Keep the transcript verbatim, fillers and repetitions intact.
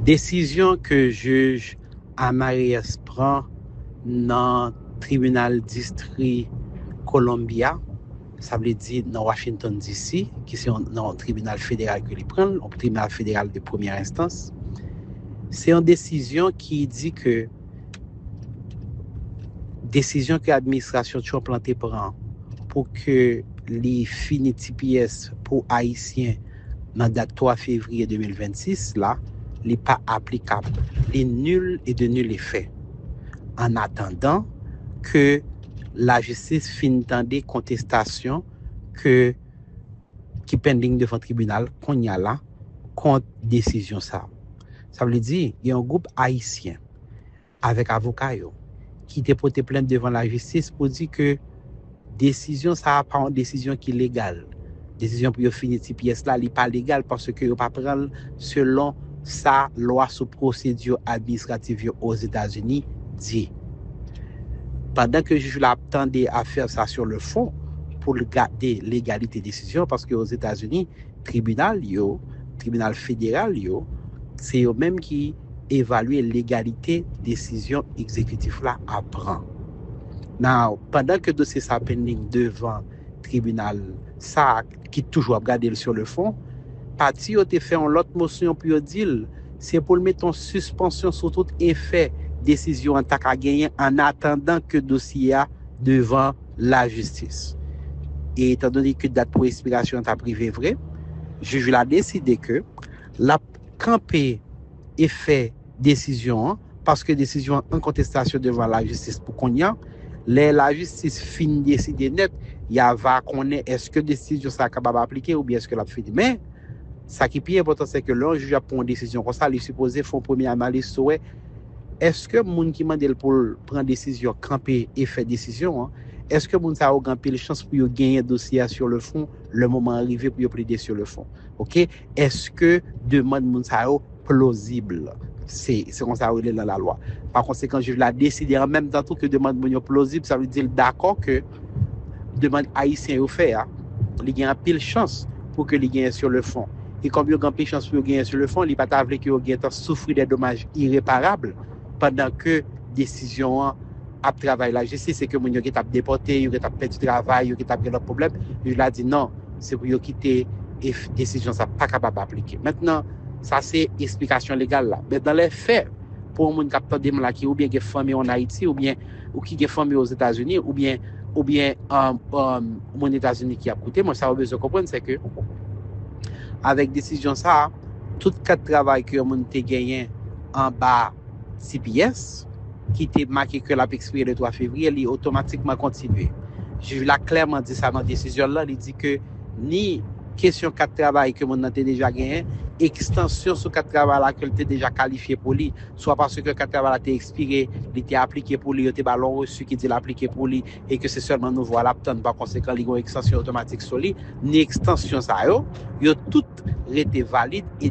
Desizyon ke jij Amareas pran nan tribinal distri Columbia, sa vle di nan Washington D C, ki se yon, nan yon tribinal federal ke li pran, yon tribinal federal de premyè enstans, se yon desizyon ki di ke desizyon ke administrasyon Trump lan te pran pou ke li fini T P S pou Ayisyen nan dat twa fevriye de mil vennsis la, li pa aplikab. Li nil e de nil efè. An atandan ke lajistis fin tande kontestasyon ke, ki pending devan tribinal kounye a la kont desizyon sa. Sa vle di, gen yon gwoup Ayisyen avèk avoka yo ki te pote plent devan lajistis pou di ke desizyon sa a pa yon desizyon ki legal. Desizyon pou yo fini T P S la, li pa legal paske yo pa pran l selon sa lwa sou pwosedi administratif yo Ozetazini di. Pandan ke jij la ap tande afè sa sur le fond pou l gade legalite desizyon, paske Ozetazini, tribinal yo, tribinal federal yo, se yo menm ki evalye legalite desizyon egzekitif la ap pran. Now, pandan ke dosye sa pending devan tribinal sa ki toujou ap gade l sur le fond, pati yo te fè yon lòt mosyon pou yo di l se pou l mete yon sispansyon sou tout efè desizyon an ta ka genyen an atandan ke dosye a devan lajistis. E etan done ke dat pou ekspirasyon an t ap rive vre, jij la deside ke l ap kanpe efè desizyon an, paske desizyon an an kontestasyon devan lajistis pou kounye a. Lè lajistis fin deside nèt, y a va konnen èske desizyon sa a kapab aplike oubyen èske l ap fini. Men, sa ki pi enpòtan, se ke lè yon jij ap pran yon desizyon konsa, li sipoze fè yon premye analiz sou wè èske moun ki mande l pou l pran desizyon, kanpe efè desizyon an, èske moun sa yo gen anpil chans pou yo genyen dosye a sur le fond lè moman an rive pou yo plede sur le fond? Oke? Èske demann moun sa yo plozib? Se, se konsa yo rele nan lalwa. Pa konsekan, jij la deside an menm tan tou ke demann moun yo plozib, sa vle di l dakò ke demann ayisyen yo fè a, li gen anpil chans pou ke li genyen sur le fond. E kòm yo gen anpil chans pou yo genyen sur le fond, li pa ta vle ke yo gentan soufri de domaj ireparab pandan ke desizyon an ap travay lajistis, se ke moun yo gentan ap depòte, yo gentan ap pèdi travay, yo gentan ap gen lòt pwoblèm. Jij la di non, se pou yo kite e f-, desizyon sa pa kapab aplike. Mentnan, sa se esplikasyon legal la. Men dans les faits, pou yon moun k ap tande m la ki oubyen gen fanmi w ann Ayiti, oubyen ou ki gen fanmi w Ozetazini, oubyen, oubyen um, um, moun Etazini ki ap koute mwen, sa yo bezwen konprann, se ke avèk desizyon sa a, tout kat travay ke yon moun te genyen anba T P S, ki te make ke l ap ekspire le twa fevriye, li otomatikman kontinye. Jij la klèman di sa nan desizyon l lan, li di ke ni kesyon kat travay ke moun nan te deja genyen, ekstansyon sou kat travay la ke l te deja kalifye pou li, swa paske kat travay la te ekspire, li te aplike pou li, yo te ba l yon resi ki di l aplike pou li, e ke se sèlman nouvo a l ap tann, pa konsekan, li gen yon ekstansyon otomatik sou li, ni ekstansyon sa yo, yo tout rete valid e